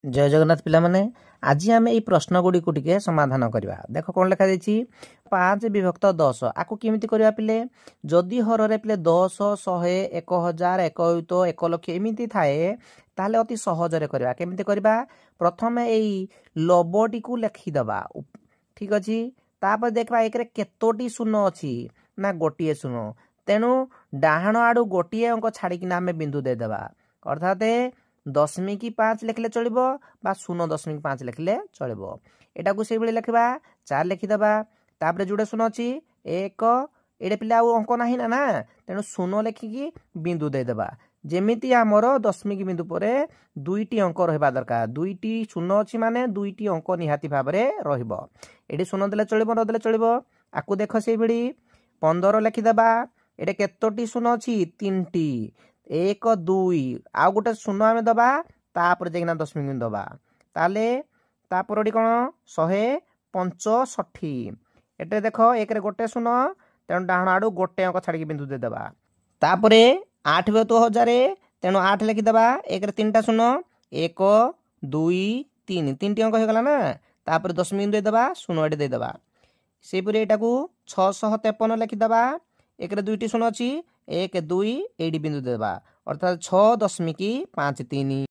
ଜୟ ଜଗନ୍ନାଥ ପିଲାମାନେ, ଆଜି ଆମେ ଏଇ ପ୍ରଶ୍ନ ଗୁଡ଼ିକୁ ଟିକେ ସମାଧାନ କରିବା। ଦେଖ କ'ଣ ଲେଖାଯାଇଛି, 5 ବିଭକ୍ତ 10। ଆକୁ କେମିତି କରିବା ପିଲେ? ଯଦି ହରରେ ପିଲେ 10, 100, 1000, 1 ଅୟୁତ, 1 ଲକ୍ଷ ଏମିତି ଥାଏ, ତାହେଲେ ଅତି ସହଜରେ କରିବା। କେମିତି କରିବା? ପ୍ରଥମେ ଏଇ ଲବଟିକୁ ଲେଖିଦେବା, ଠିକ ଅଛି। ତାପରେ ଦେଖିବା ଏକରେ କେତୋଟି ଶୂନ ଅଛି ନା ଗୋଟିଏ ଶୂନ। ତେଣୁ ଡାହାଣ ଆଡ଼ୁ ଗୋଟିଏ ଅଙ୍କ ଛାଡ଼ିକିନା ଆମେ ବିନ୍ଦୁ ଦେଇଦେବା। ଅର୍ଥାତ 0.5 ଲେଖିଲେ ଚଳିବ ବା 0.5 ଲେଖିଲେ ଚଳିବ। ଏଟାକୁ ସେଇଭଳି ଲେଖିବା, 4 ଲେଖିଦେବା। ତାପରେ ଯୋଡ଼େ ଶୂନ ଅଛି, 1। ଏଇଟା ପିଲା ଆଉ ଅଙ୍କ ନାହିଁ ନା? ନା, ତେଣୁ ଶୂନ ଲେଖିକି ବିନ୍ଦୁ ଦେଇଦେବା। ଯେମିତି ଆମର ଦଶମିକ ବିନ୍ଦୁ ପରେ ଦୁଇଟି ଅଙ୍କ ରହିବା ଦରକାର। ଦୁଇଟି ଶୂନ ଅଛି ମାନେ ଦୁଇଟି ଅଙ୍କ ନିହାତି ଭାବରେ ରହିବ। ଏଠି ଶୂନ ଦେଲେ ଚଳିବ, ନ ଦେଲେ ଚଳିବ। ଆକୁ ଦେଖ, ସେଇଭଳି 15 ଲେଖିଦେବା। ଏଠି କେତୋଟି ଶୂନ ଅଛି? ତିନିଟି। 1, 2, ଆଉ ଗୋଟେ ଶୂନ ଆମେ ଦେବା, ତାପରେ ଯାଇକିନା ଦଶମିକ ବିନ୍ଦୁ ଦେବା। ତାହେଲେ ତାପରଟି କ'ଣ? 165। ଏଠି ଦେଖ, ଏକରେ ଗୋଟେ ଶୂନ, ତେଣୁ ଡାହାଣ ଆଡ଼ୁ ଗୋଟେ ଅଙ୍କ ଛାଡ଼ିକି ବିନ୍ଦୁ ଦେଇଦେବା। ତାପରେ 8 ବିଭକ୍ତ 1000, ତେଣୁ 8 ଲେଖିଦେବା। ଏକରେ ତିନିଟା ଶୂନ, 1, 2, 3, ତିନିଟି ଅଙ୍କ ହେଇଗଲା ନା? ତାପରେ ଦଶମିକ ବିନ୍ଦୁ ଦେଇଦେବା, ଶୂନ ଏଠି ଦେଇଦେବା। ସେହିପରି ଏଇଟାକୁ 653 ଲେଖିଦେବା। ଏକରେ ଦୁଇଟି ଶୂନ ଅଛି, 1, 2, ଏଇଠି ବିନ୍ଦୁ ଦେବା, ଅର୍ଥାତ୍ 6.53।